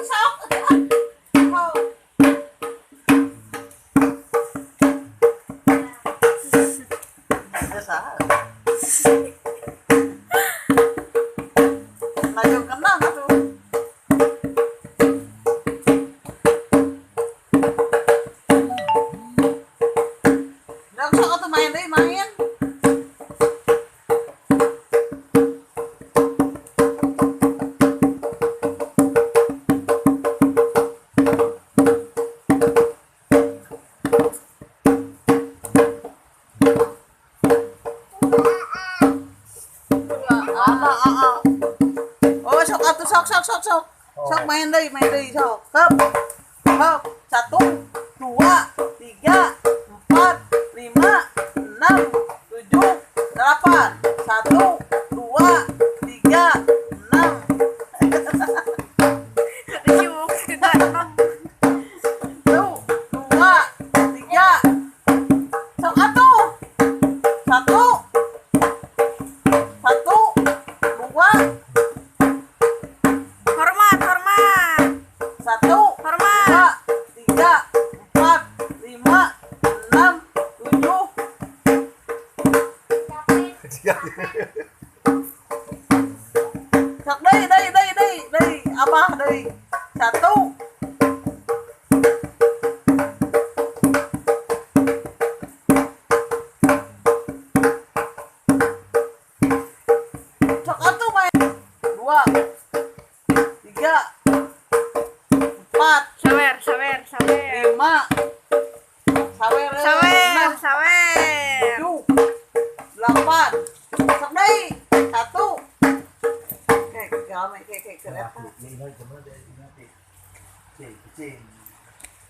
Sok. Oh. Biasa. Maju kena tuh. Dong sok atuh main deui main. Oh, sok atuh sok sok sok sok. Sok main deui sok. Hop. Hop. 1 2 3 4 5 6 7 8. 1 2 3 6. 1 2 3. Sok atuh. 1 1 2. Hormat, hormat. 1 Hormat. 2 3 4 5 6 7. Sok deui deui deui deui deui apa deui? 1. Sok atuh main. 2 3 4 Sawer, sawer, sawer. 5 sawer Sawer, 6 sawer. 7 8. Sok deui. 1. Oke, game ke ke ke eta.